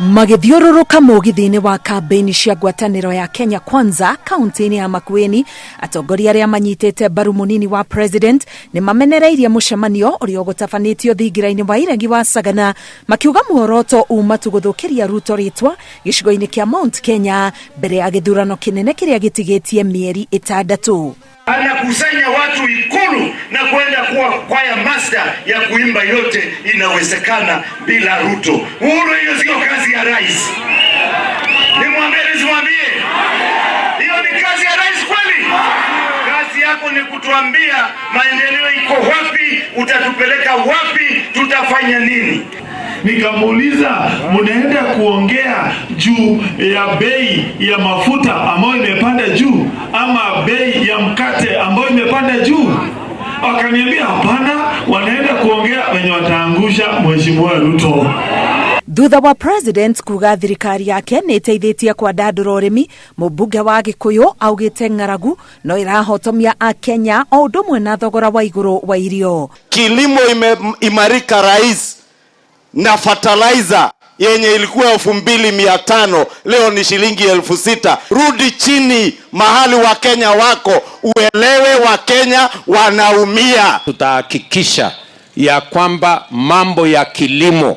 Magĩthiũrũrũka mũgithi-inĩ wa kambĩini cia ngwatanĩro ya Kenya Kwanza kaunti-inĩ ya Makueni, atongoria arĩa manyitĩte mbaru mũnini wa president nĩ mamenereirie mũcemanio ũrĩa ũgũtabanĩtio thingira-inĩ wa iregi wa Sagana, makiuga muoroto uma tu gũthũkĩria Ruto rĩtwa gĩcigo-inĩ kĩa Mount Kenya mbere ya gĩthurano kĩnene kĩrĩa gĩtigĩtie mĩeri 6. Anakusanya watu Ikulu na kwenda kuwa kwaya master ya kuimba yote inawezekana bila Ruto. Uhuru, hiyo sio kazi ya rais. Nimwambie nisimwambie? Hiyo ni kazi ya rais kweli? Kazi yako ni kutuambia maendeleo iko wapi, utatupeleka wapi, tutafanya nini? Nikamuuliza, mnaenda kuongea juu ya bei ya mafuta ambayo imepanda juu ama bei ya mkate ambayo imepanda juu? Wakaniambia hapana, wanaenda kuongea wenye wataangusha Mheshimiwa Ruto. Thutha wa president kuga thirikari yake nĩ ĩteithĩtie kwandandũra ũrĩmi, mũmbunge wa Gĩkũyũ augĩte ng'aragu no ĩrahotomia akenya o ũndũ ũmwe na thogora wa igũrũ wa irio. Kilimo imeimarika, rais, na fertilizer yenye ilikuwa 2,500 leo ni shilingi 6,000. Rudi chini mahali Wakenya wako, uelewe Wakenya wanaumia. Tutahakikisha ya kwamba mambo ya kilimo,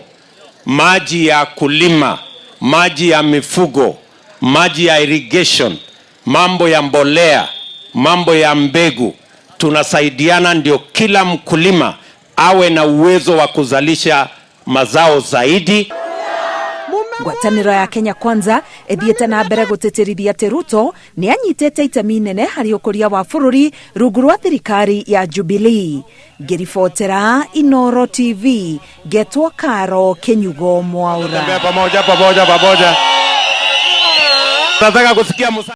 maji ya kulima, maji ya mifugo, maji ya irrigation, mambo ya mbolea, mambo ya mbegu, tunasaidiana ndio kila mkulima awe na uwezo wa kuzalisha mazao zaidi. Ngwatanĩro ya Kenya Kwanza ĩthiĩte na mbere gũtĩtĩrithia atĩ Ruto nĩ anyitĩte itemi inene harĩ ũkũria wa bũrũri rungu rwa thirikari ya Jubilee. Ngĩribotera Inoro TV, ngetwo Karo Kĩnyugo Mwaura. Pamoja pamoja pamoja. Nataka kusikia.